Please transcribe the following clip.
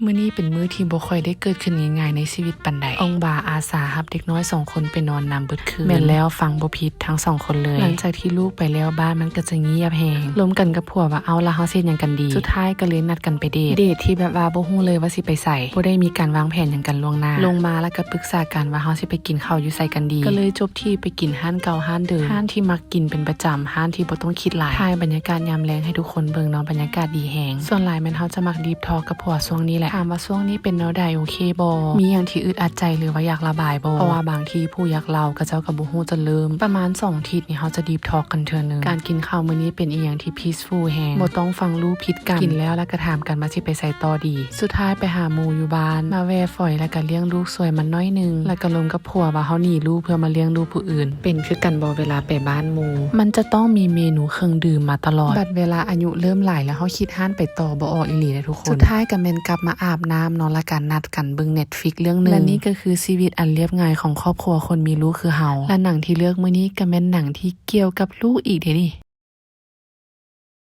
ມື້ນີ້ເປັນມື້ທີ່ບໍ່ຄ່ອຍໄດ້ເກີດຂຶ້ນງ່າຍໆໃນຊີວິດປານໃດ. ອອງບາອາສາຮັບເດັກນ້ອຍສອງຄົນໄປນອນນຳເບິດຄືນ. ແມ່ນແລ້ວ, ຟັງບໍ່ຜິດ, ທັງສອງຄົນເລີຍ. ຫຼັງຈາກທີ່ລູກໄປແລ້ວ, ບ້ານມັນກໍຈະງຽບແຮງ. ລົມກັນກັບຜົວວ່າ, ເອົ້າ, ລະເຮົາຊິເຮັດຫຍັງກັນດີ? ສຸດທ້າຍກໍເລີຍນັດກັນໄປເດດ. ເດດທີ່ແບບວ່າບໍ່ຮູ້ເລີຍວ່າຊິໄປໃສ, ບໍ່ໄດ້ມີການວາງແຜນຫຍັງກັນລ່ວງໜ້າ. ລົງມາລະກໍປຶກສາກັນວ່າເຮົາຊິໄປກິນເຂົ້າຢູ່ໃສກັນດີ. ກໍເລີຍຈົບທີ່ໄປກິນຮ້ານເກົ່າຮ້ານເດີມ, ຮ້ານທີ່ມັກ ກິນເປັນປະຈຳ, ຮ້ານທີ່ບໍ່ຕ້ອງຄິດຫຼາຍ. ຖ່າຍບັນຍາກາດຍາມແລງໃຫ້ທຸກຄົນເບິ່ງເນາະ, ບັນຍາກາດດີແຮງ. ສ່ວນຫຼາຍແມ່ນເຮົາຈະມັກ deep talk ກັບຜົວຊ່ວງນີ້ແຫຼະ. ຖາມວ່າຊ່ວງນີ້ເປັນແນວໃດ, ໂອເຄບໍ່? ມີຫຍັງທີ່ອຶດອັດໃຈ ຫຼືວ່າຢາກລະບາຍບໍ່? ເພາະວ່າບາງທີຜູ້ຢາກເລົ່າ ເຂົາເຈົ້າກໍບໍ່ຮູ້ຈະເລີ່ມ. ປະມານສອງທິດນີ້ ເຮົາຈະ deep talk ກັນເທື່ອໜຶ່ງ. ການກິນເຂົ້າມື້ນີ້ເປັນອີ່ຫຍັງທີ່ peaceful ແຮງ, ບໍ່ຕ້ອງຟັງລູກຜິດກັນ. ກິນແລ້ວ ແລ້ວກໍຖາມກັນວ່າຊິໄປໃສຕໍ່ດີ. ສຸດທ້າຍໄປຫາໝູ່ຢູ່ບ້ານ, ມາແວ່ຝອຍ ແລ້ວກໍລ້ຽງລູກຊ່ວຍມັນໜ້ອຍໜຶ່ງ, ແລ້ວກໍລົມກັບຜົວວ່າເຮົາໜີລູກເພື່ອມາລ້ຽງລູກຜູ້ອື່ນ. ເປັນຄືກັນບໍ່ເວລາໄປບ້ານໝູ່? ມັນຈະຕ້ອງມີເມນູເຄື່ອງດື່ມມາຕະຫຼອດ. ບັດເວລາອາຍຸເລີ່ມຫຼາຍແລ້ວ ເຮົາຄິດຮ້ານໄປຕໍ່ບໍ່ອອກອີ່ຫຼີເດ້ທຸກຄົນ. ສຸດທ້າຍກໍແມ່ນກັບມາອາບນ້ຳເນາະ, ແລ້ວກໍນັດກັນເບິ່ງ Netflix ເລື່ອງໜຶ່ງ. ແລະນີ້ກໍຄືຊີວິດອັນລຽບງ່າຍຂອງຄອບຄົວຄົນມີລູກຄືເຮົາ. ແລະໜັງທີ່ເລືອກມື້ນີ້ກໍແມ່ນໜັງທີ່ກ່ຽວກັບລູກອີກເດ້ນີ້.